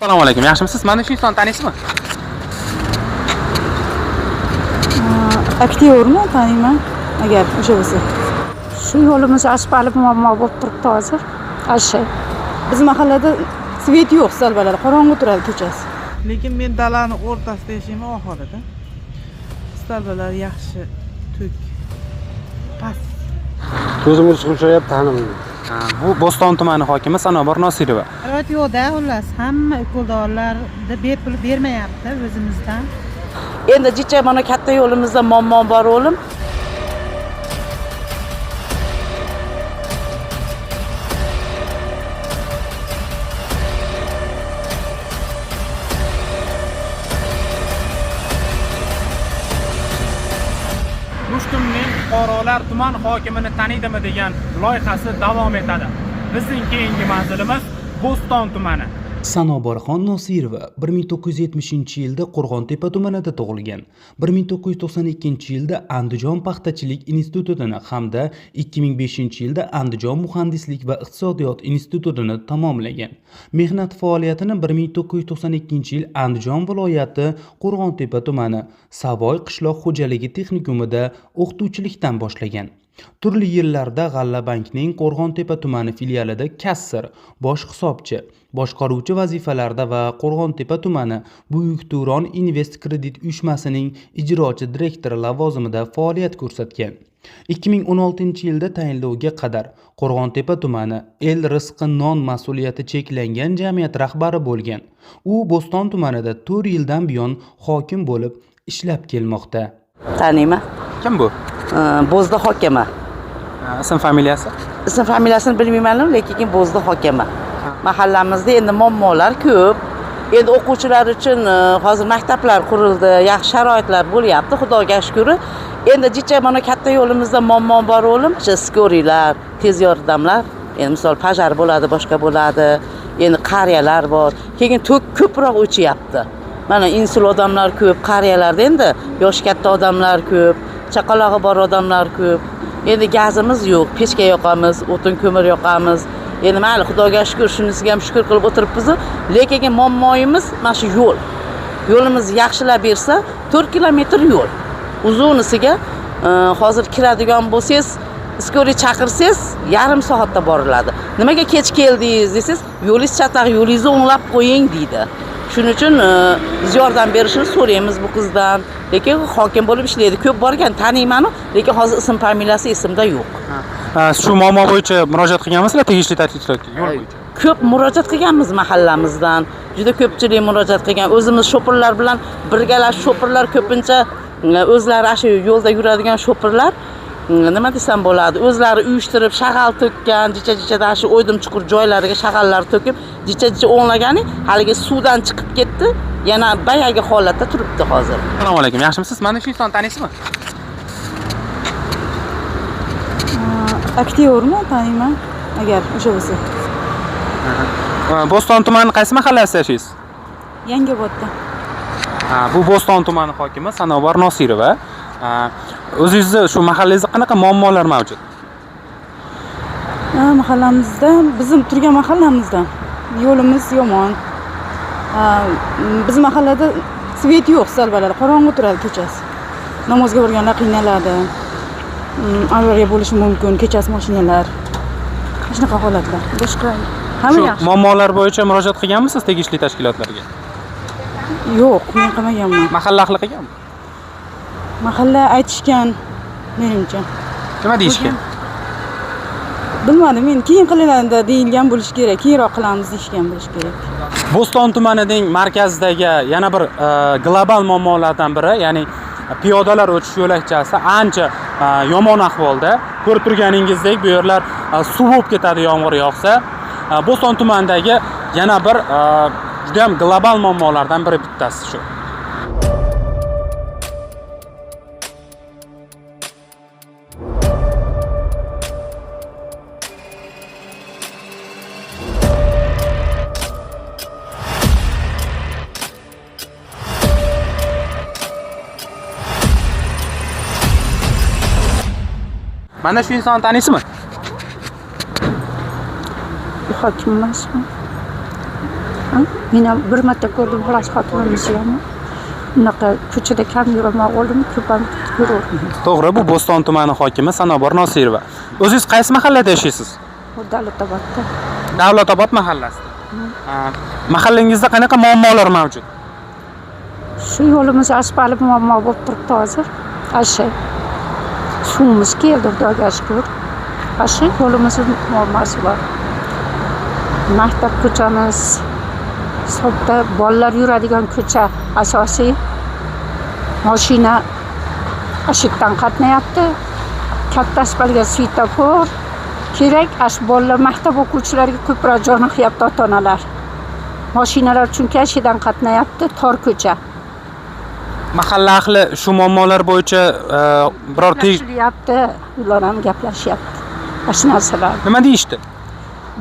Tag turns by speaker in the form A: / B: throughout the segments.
A: Assalomu alaykum, yaxshimisiz? Mana shu insonni taniysizmi?
B: Aktyormi, taniyman agar o'sha bo'lsa.
C: Shu yo'limiz asfalt muammo bo'lib turibdi hozir. Asha.
B: Biz mahallada svet yo'q, sal balada qorong'u turadi kechasi.
D: Lekin men dalani o'rtasida yashayman, oxirida. Stalbalar yaxshi, tok past.
E: Ko'zimiz chiqib tanimayman.
A: Bu Bo'ston tumani hokimi Sanobar Nosirova.
F: Sharoit yo'qda, xullas, hamma ukol dorilarni bepul bermayapti o'zimizdan.
G: Endi jicha mana katta yo'limizda muammo bor, o'g'lim.
A: Mushtumning fuqarolar tuman hokimini taniydimi degan loyihasi davom etadi. Bizning keyingi manzilimiz Bo'ston tumani.
H: Sanobarxon Nosirova 1970-yilda Qo'rg'ontepa tumanida tug'ilgan. 1992-yilda Andijon paxtachilik institutini hamda 2005-yilda Andijon muhandislik va iqtisodiyot institutini tamomlagan. Mehnat faoliyatini 1992-yil Andijon viloyati Qo'rg'ontepa tumani Savoy qishloq xo'jaligi texnikumida o'qituvchilikdan boshlagan. Turli yillarda G'alla bankning Qo'rg'ontepa tumani filialida kassir, bosh hisobchi, boshqaruvchi vazifalarida va Qo'rg'ontepa tumani Buyuk Turon Invest kredit uyushmasining ijrochi direktori lavozimida faoliyat ko'rsatgan. 2016-yilda tayinlovga qadar Qo'rg'ontepa tumani El Rizqi non mas'uliyati cheklangan jamiyat rahbari bo'lgan. U Bo'ston tumanida 4 yildan buyon hokim bo'lib ishlab kelmoqda.
G: Taniyman.
A: Kim bu?
G: Bo'zda hokimi.
A: Ism familiyasi?
G: Ism familiyasini bilmayman, lekin Bo'zda hokimi. Mahallamizda endi muammolar ko'p. Endi o'quvchilar uchun hozir maktablar qurildi, yaxshi sharoitlar bo'lyapti, Xudoga shukr. Endi jicha mana katta yo'limizda muammo bor, o'g'lim. O'sha skoriylar, tez yordamlar, endi misol pajar bo'ladi, boshqa bo'ladi. Endi qariyalar bor. Keyin tok ko'proq o'chyapti. Mana insul odamlar ko'p, qariyalarda endi yoshi katta odamlar ko'p, chaqalog'i bor odamlar ko'p. Endi gazimiz yo'q, pechka yoqamiz, o'tin ko'mir yoqamiz. Endi mayli, Xudoga shukr, shunisiga ham shukr qilib o'tiribmiz. Lekin muammoyimiz mana shu yo'l. Yo'limiz yaxshilab bersa, 4 kilometr yo'l. Uzunisiga hozir kiradigan bo'lsangiz, skoriy chaqirsangiz, yarim soatda boriladi. Nimaga kech keldingiz desangiz, yo'lingiz chataq, yo'lingizni o'nglab qo'ying deydi. Shuning uchun biz yordam berishini so'raymiz bu qizdan. Lekin hokim bo'lib ishlaydi. Ko'p borgan taniyman-u, lekin hozir ism familiyasi esimda yo'q.
A: Shu muammo bo'yicha murojaat qilganmisizlar tegishli tashkilotga yo'l bo'yicha?
G: Ko'p murojaat qilganmiz mahallamizdan. Juda ko'pchilik murojaat qilgan. O'zimiz shopirlar bilan birgalashib, shopirlar ko'pincha o'zlari shu yo'lda yuradigan shopirlar, nima desam bo'ladi, o'zlari uyushtirib shag'al to'kkan, jicha-jichadan shu o'ydim chuqur joylariga shag'allar to'kib, jicha-jicha o'nglagani haligi suvdan chiqib ketdi, yana boyagi holatda turibdi hozir.
A: Assalomu alaykum, yaxshimisiz? Mana shu insonni taniysizmi?
B: Aktyormi, taniyman agar o'sha bo'lsa.
A: Bo'ston tumani qaysi mahallasida yashaysiz?
B: Yangiobodda.
A: Bu Bo'ston tumani hokimi Sanobar Nosirova. O'zingizni shu mahallangizda qanaqa muammolar mavjud?
B: Mahallamizda, bizim turgan mahallamizda yo'limiz yomon. Biz mahallada svet yo'q, sal balada qorong'u turadi kechasi. Namozga borganlar qiynaladi. Avariya bo'lishi mumkin, kechasi mashinalar. Shunaqa holatlar. Boshqa hamma
A: Shu
B: yaxshi.
A: muammolar bo'yicha murojaat qilganmisiz tegishli tashkilotlarga?
B: Yo'q, men qilmaganman.
A: Mahalla ahli qilganmi?
B: Mahalla aytishgan menimcha.
A: Nima deyishgan?
B: Bilmadim, men keyin qilinadi deyilgan bo'lishi kerak, keyinroq qilamiz deyishgan bo'lishi kerak.
A: Bo'ston tumanining markazidagi yana bir global muammolardan biri, ya'ni piyodalar o'tish yo'lakchasi ancha yomon ahvolda. Ko'rib turganingizdek, bu yerlar suv bo'lib ketadi yomg'ir yog'sa. Bo'ston tumanidagi yana bir juda ham global muammolardan biri bittasi shu. Mana shu insonni taniysizmi?
C: Bu hokim emasmi? Men ham bir marta ko'rdim, xolos, xotinimiz yomon. Unaqa ko'chada kam yuraman, o'g'lim ko'p ham ko'ravermayman.
A: To'g'ri, bu Bo'ston tumani hokimi Sanobar Nosirova. O'zingiz qaysi mahallada yashaysiz?
C: Bu Davlatobodda.
A: Davlatobod mahallasida. Mahallangizda qanaqa muammolar mavjud?
C: Shu yo'limiz asfalt muammo bo'lib turibdi hozir. Ashay. Suvimiz keldi, Xudoga shukur. Ashay yo'limizni muammosi bor. Maktab ko'chamiz, hisobda bolalar yuradigan ko'cha asosiy. Mashina ashitdan qatnayapti. Katta asfaltga svetofor kerak. Ash bolalar, maktab o'quvchilariga ko'proq jon qilyapti ota-onalar. Mashinalar chunki ashidan qatnayapti, tor ko'cha.
A: Mahalla ahli shu muammolar bo'yicha biror
C: Gaplashyapti, ular ham gaplashyapti. Shu narsalar.
A: Nima deyishdi?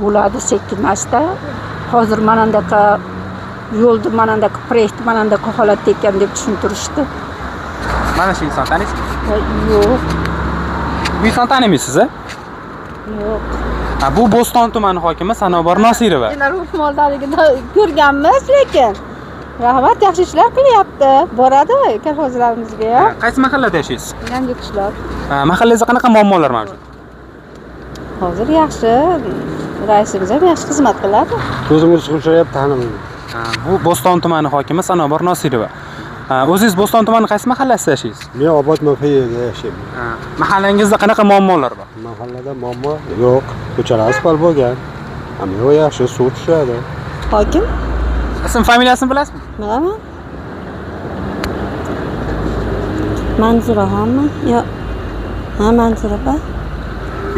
C: Bo'ladi sekin-asta. Hozir manandaqa yo'lni, manandaqa proyekt, manandaqa holatda ekan deb tushuntirishdi.
A: Mana shu inson taniysizmi?
C: Yo'q.
A: Bu inson tanimaysiz, a?
C: Yo'q.
A: Ha, bu Bo'ston tumani hokimi Sanobar Nosirova.
B: Ro'moldaligida ko'rganmiz, lekin rahmat, yaxshi ishlar qilyapti. Boradi kolxozlarimizga ham.
A: Qaysi mahallada yashaysiz?
B: Yangi qishloq.
A: Mahallangizda qanaqa muammolar mavjud?
B: Hozir yaxshi, raisimiz ham yaxshi xizmat qiladi.
E: Ko'zimiz qurshayapti, tanimayman.
A: Bu Bo'ston tumani hokimi Sanobar Nosirova. O'zingiz Bo'ston tumani qaysi mahallasida yashaysiz?
E: Men Obod MFYda yashayman.
A: Mahallangizda qanaqa muammolar bor?
E: Mahallada muammo yo'q. Ko'chalar asfalt bo'lgan. Hamma yo'q, yaxshi, suv tushadi.
B: Hokim?
A: Ism familiyasini bilasizmi?
B: Bilaman. Manzuraxonmi? Yo'q. Ha, Manzura opa.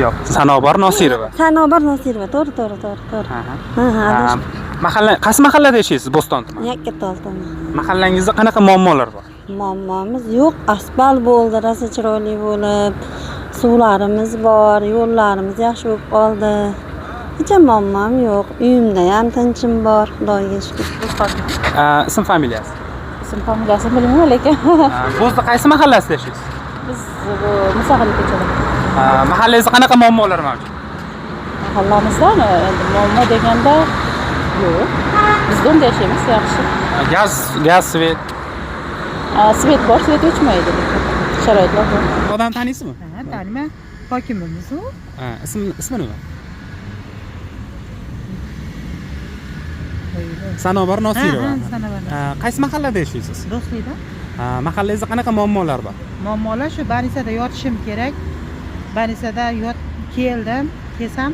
A: Yo'q, Sanobar Nosirova.
B: Sanobar Nosirova, to'g'ri, to'g'ri, to'g'ri, to'g'ri. Ha, ha.
A: Mahalla, qaysi mahallada yashaysiz Bo'ston tumani?
B: Yakkatol tumani.
A: Mahallangizda qanaqa muammolar bor?
B: Muammomiz yo'q, asfalt bo'ldi, rosa chiroyli bo'lib, suvlarimiz bor, yo'llarimiz yaxshi bo'lib qoldi. Hech ham muammom yo'q. Uyimda ham tinchim bor, Xudoga shukr.
A: Ism familiyasi?
B: Ism familiyasini bilmayman, lekin.
A: Bo'zda qaysi mahallasida yashaysiz?
B: Biz bu Musahil ko'chada.
A: Mahallangizda qanaqa muammolar mavjud?
B: Mahallamizda endi muammo deganda yo'q. Biz domda yashaymiz, yaxshi.
A: Gaz, svet.
B: Svet bor, svet o'chmaydi. Sharoitlar bor.
A: Odam taniysizmi?
F: Ha, taniyman. Hokimimiz u.
A: Ha, ismi nima? Sanobar Nosirova.
F: Ha, Sanobar.
A: Qaysi mahallada yashaysiz?
F: Do'stlikda.
A: Mahallangizda qanaqa muammolar bor?
F: Muammolar shu, Banisada yotishim kerak. Banisada yot keldim, kelsam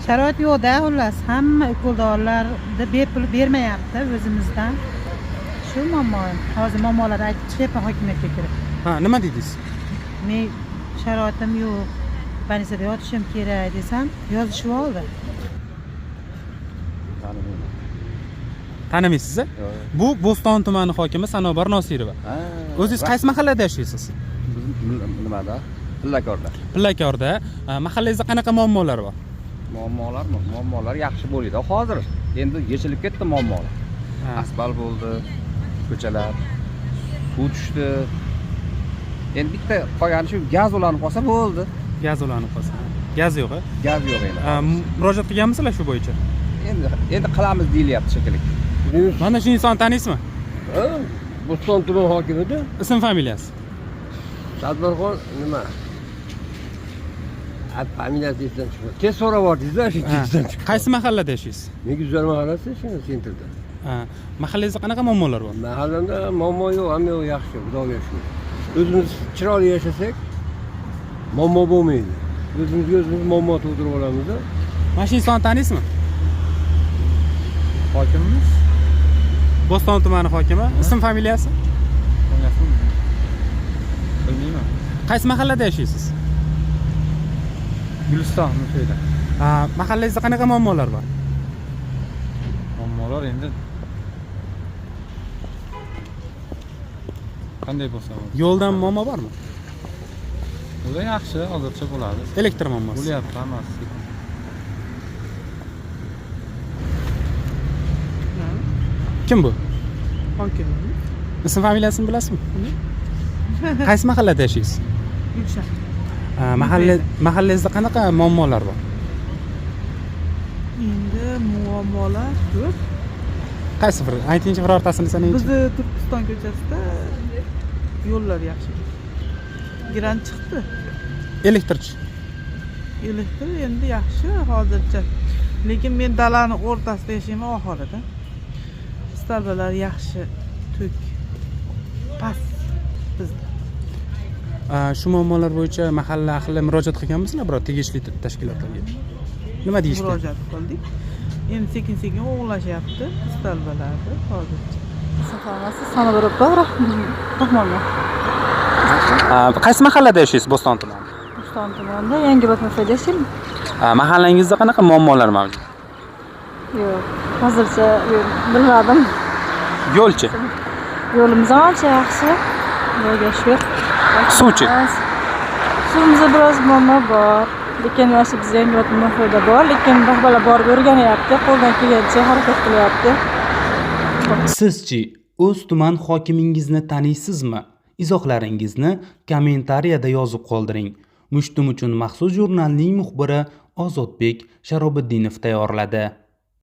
F: sharoit yo'q-da, xullas, hamma ukol dorilarni bepul bermayapti o'zimizdan. Shu muammo. Hozir muammolarni aytib chiqyapman hokimiyatga kirib.
A: Ha, nima dedingiz?
F: Men sharoitim yo'q, Banisada yotishim kerak desam, yozishib oldi.
A: Tanimaysiz-a? Bu Bo'ston tumani hokimi Sanobar Nosirova. O'zingiz qaysi mahallada yashaysiz?
I: Nimada? Pillakorda.
A: Pillakorda. Mahallangizda qanaqa muammolar bor?
I: Muammolarmi? Muammolar yaxshi bo'ldi. Hozir endi yechilib ketdi muammolar. Asfalt bo'ldi, ko'chalar, suv tushdi. Endi bitta qolgani shu gaz ulanib qolsa bo'ldi.
A: Gaz ulanib qolsa. Gaz yo'q-a?
I: Gaz yo'q endi.
A: Murojaat qilganmisizlar shu bo'yicha?
I: Endi qilamiz deyilyapti shekilli.
A: Mana shu insonni taniysizmi?
E: Ha, Bo'ston tuman hokimida.
A: Ism familiyasi?
E: Tadbirkor nima? Familiyasi esdan chiqmadi. Tez so'rab yubordingizlar, shu esdan chiqdi.
A: Qaysi mahallada yashaysiz?
E: Men Guzar mahallasida yashayman, sentrda.
A: Mahallangizda qanaqa muammolar bor?
E: Mahallamda muammo yo'q, hamma yo'q yaxshi, Xudoga shukr. O'zimiz chiroyli yashasak, muammo bo'lmaydi. O'zimizga o'zimiz muammo tug'dirib olamiz-da.
A: Mana shu insonni taniysizmi?
I: Hokimimiz?
A: Bo'ston tumani hokimi. Ism familiyasi?
I: Bilmayman.
A: Qaysi mahallada yashaysiz?
I: Guliston Mufida.
A: Mahallangizda qanaqa muammolar bor?
I: Muammolar endi qanday bo'lsa bo'ladi.
A: Yo'ldan muammo bormi?
I: Yo'lda yaxshi, hozircha bo'ladi.
A: Elektr muammosi.
I: Bo'lyapti hammasi.
A: Kim bu?
D: Hokim.
A: Ism familiyasini bilasizmi? Qaysi mahallada yashaysiz?
D: Gulshan.
A: Mahallangizda qanaqa muammolar bor?
D: Endi muammolar ko'p.
A: Qaysi bir, aytingchi, birortasini sanangchi.
D: Bizni Turkiston ko'chasida yo'llar yaxshi, grant chiqdi.
A: Elektrchi?
D: Elektr endi yaxshi hozircha, lekin men dalani o'rtasida yashayman, oxirida stalbalar yaxshi, tok past bizda.
A: Shu muammolar bo'yicha mahalla ahli murojaat qilganmisizlar biror tegishli tashkilotlarga? Nima deyishgan?
D: Murojaat qildik, endi sekin sekin o'nglashyapti stalbalarni hozircha.
J: Salomatsiz, Sanobar opa, Rahmonova.
A: Qaysi mahallada yashaysiz Bo'ston tumanida?
J: Bo'ston tumanida, Yangi Botmafada yashayman.
A: Mahallangizda qanaqa muammolar mavjud?
J: Yo'q, hozircha yo'q, bilmadim.
A: Yo'lchi?
J: Yo'limiz ham ancha yaxshi, Xudoga shukur.
A: Suvchi?
J: Suvimizda biroz muammo bor, lekin mana shu biz Yangi Botmafada bor, lekin rahbarlar borib o'rganyapti, qo'ldan kelgancha harakat qilyapti.
H: Sizchi, o'z tuman hokimingizni taniysizmi? Izohlaringizni kommentariyada yozib qoldiring. Mushtum uchun maxsus jurnalning muxbiri Ozodbek Sharobiddinov tayyorladi.